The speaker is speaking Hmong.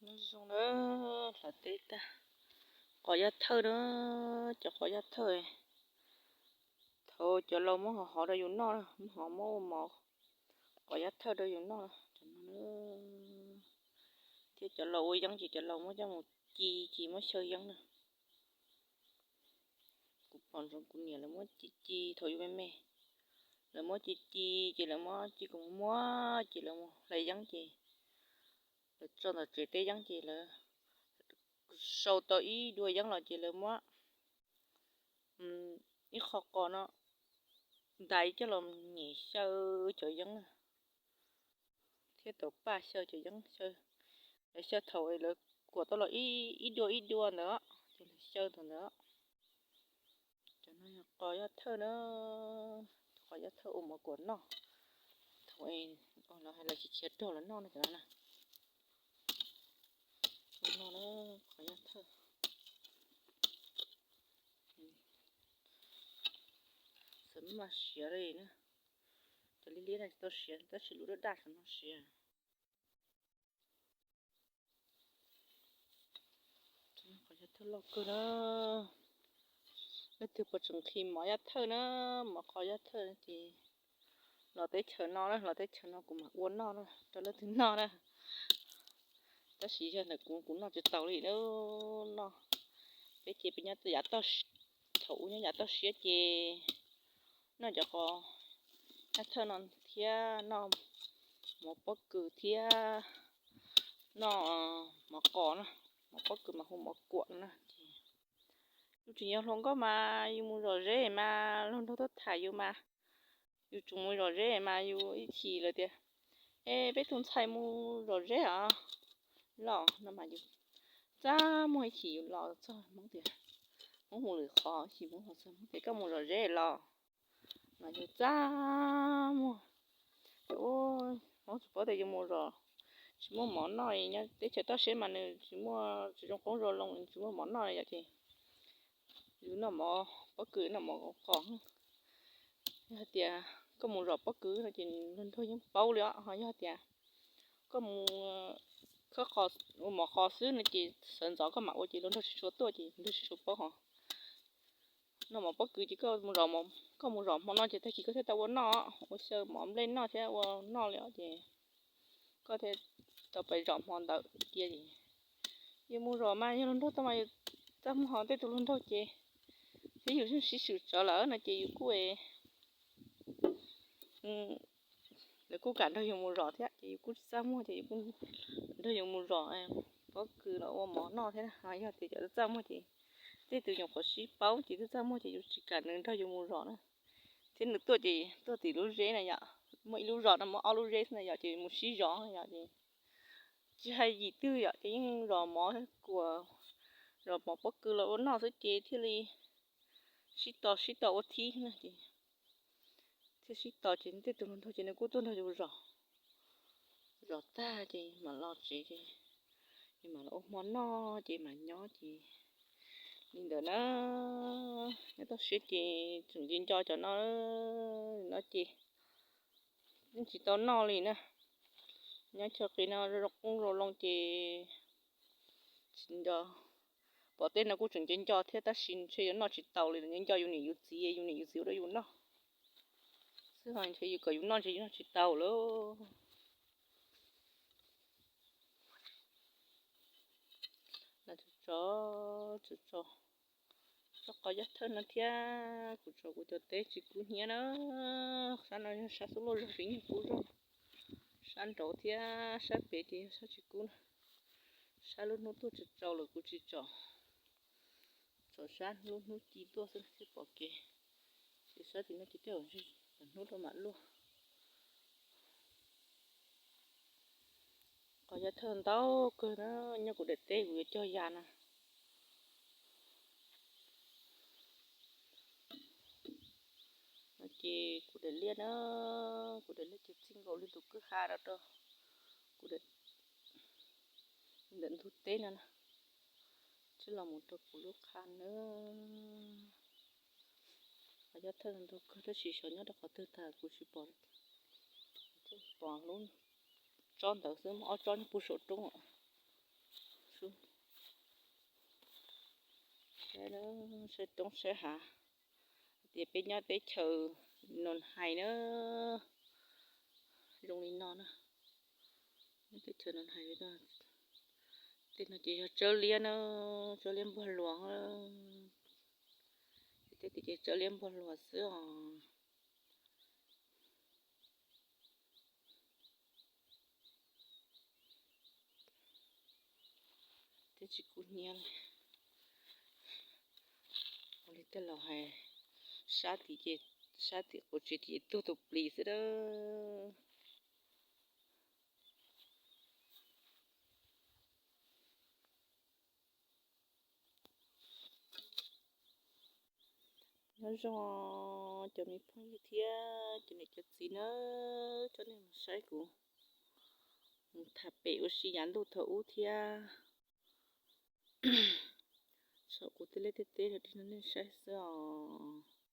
Nyob zoo na, hlawv teb tag, qos yaj thawj na, cov qos yaj thawj. Thaum cov laus muab hov hov rau yus noj, muab hov muab ua mov, qos yaj thawj rau yus noj cov no na. Thiab cov laus ua yeeb ces cov laus muab coj mus ci ces muab xyaw yeeb na. Kuv pom ntsoov kuv niam lawv muab ci ci thaum yus me me, lawv muab ci ci ces lawv muab ci kom muag ces lawv mus hlais yeeb ces lawv tso ntawm tsev teb yeeb ces lawv sau tau ib dua yeeb los ces lawv muab ib qho qos no ntais coj los nyem xyaw cov yeeb na, thiab tau paj xyaw cov yeeb, lawv xyaw thaum lawv kuam tau los ib dua ib dua ntawd ces lawv xyaw thaum ntawd. Cov no yog qos yaj thawj na, qos yaj thawj ua mov kuam noj. Thaum lawv hais lawv khiav rog los noj no cov no na. Ua no na, qos yaj thawj. Xav mas siav li na, cov liab liab no tsis tau siav tab sis lub daj daj xav no siav. Qos yaj thawj loj kawg na. Leej twg puas tseem nqhis mov yaj thawj na, mov qos yaj thawj ces los teb chaws no na, los teb chaws no kuv mam ua noj rau leej twg noj na. Tab sis yog ntawm kuv, kuv noj tsis tau li na. Noj, peb ces peb nyob yav toj, thaum ub nyob yav toj siab ces noj cov qos yaj thawj no thiab noj mov pob kws thiab noj mov qos na, mov pob kws mas hu mov kuam no na ces yus tseem yog hluas nkauj mas yus mus zom zeb mas luag nraug tuaj tham yus mas, yus tseem mus zom zeb mas yus ib chim lawv tias, es peb tus ntxhais mus zom zeb os los no mas yus txaj muag. Ib chim yus los txog Hmoob tias, Hmoob mus lwm qhov, ib chim Hmoob los txog Hmoob tias koj mus zom zeb los no yus txaj muag. Hmoob tsis paub tias yus mus zom, tsis muaj mov noj, nyob teb chaws toj siab mas nws tsis muaj, tsis zoo qoob zoo loo, tsis muaj mov noj yom ces yus noj mov pob kws noj mov qos. Yog hais tias koj mus zom pob kws no ces luag nraug yeej paub li os. Ho yog hais tias koj mus khawb qos, ua mov qos xwb no ces sawv ntxov koj mam ua ces luag nraug tsis tshua tuaj ces luag nraug tsis tshua paub ho. Noj mov pob kws ces koj mus zom, koj mus zom hmo no ces tag kis koj thiaj tau ua noj, ua xyaw mov nplej noj thiab ua noj li os ces koj thiaj tau pais zom hmo ntawd cia. Yus mus zom mas yog luag nraug tau mas yus txaj muag, ho tej tus luag nraug ces thiab yus yeej sib swm tsawv lawm no ces yus kuj, lawv kuj kam nrog yus mus zom thiab ces yus kuj tsis txaj muag ces yus kuj nrog yus mus zom pob kws los ua mov noj thiab. Ho yog tias cov txaj muag ces tej tus nyuam qhuav sib paub ces twb txaj muag ces yus tsis kam nws nrog yus mus zom na. Thiab nws tuaj ces tuaj tim lub zeb na yom, muaj ib lub zos no muaj ob lub zeb xwb na yom, ces mus sib zov yom ces tsis hais yim twg yom ces yeej zom mov kuam, zom mov pob kws los ua noj xwb ces thiaj li sib tos sib tos ua thib na ces thiaj sib tos ces tej tus hluas nraug ces nws kuj tuaj nrog yus zom. Zom tag ces mam los tsev ces mam los ua hmo noj ces mam nyob ces li ntawd na. Nyob toj siab ces tseem nco nco cov no, no ces yeej tsis tau noj li na. Nyob chaw qis no zoo qoob zoo loo ces tsis nco. Pom tej no kuj tseem nco nco thiab tab sis ntshe yuav noj tsis tau li, nco nco yus niam yus txiv, yus niam yus txiv ua rau yus noj xwb, ntshe yus kom yus noj ntshe yus noj tsis tau lawm. Tso, tso, tso qos yaj thawj no thiab kuv tso kuv cov teb tsis kub hnyiab na. Sab no yog sab xub luaj zog tsis nyuag kub zog, sab nraud thiab sab pem ces yog sab tsis kub na. Sab lub hnub tuaj tsis tsaus lawm kuv tsis tso, tso sab lub hnub ci tuaj xwb thiaj pom kev. Ces sab tim no ces tej zaum ntshe hnub rau mam luaj. Qos yaj thawj ntau kawg na, nyob kuv daim teb kuv yuav cog yas na. No ces kuv daim liaj na, kuv daim liaj ces txij nkaus li tus kwj ha rau rau kuv daim ntug teb no na, txij los mus rau kuv lub qha na. Qos yaj thawj ntau kawg tab sis xyov nyob rau qhov twg tag kuv tsis pom, pom lub tsob ntawd xwb, muaj ob tsob nyob puag saum roob. Saib, saib roob saib hav, hais tias peb nyob teb chaws Nus Hais na, zoo li no na. Nyob teb chaws Nus Hais, tej no ces yog tsawb liab na, tsawb liab npuag luas, tej ces tsawb liab npuag luas xwb os. Twb tsis kub hnyiab li. Ua li tej laus hais, sab tim ces, sab tim quav tsev ces tuag tus plis xwb dab. Nyob zoo cov me phooj ywg thiab cov niam cov txiv na, coj nej mus saib kuv mus tham pem ua si yav ntuj thaum ub thiab. Saum kuv tej liaj tej teb no rau nej saib xwb os.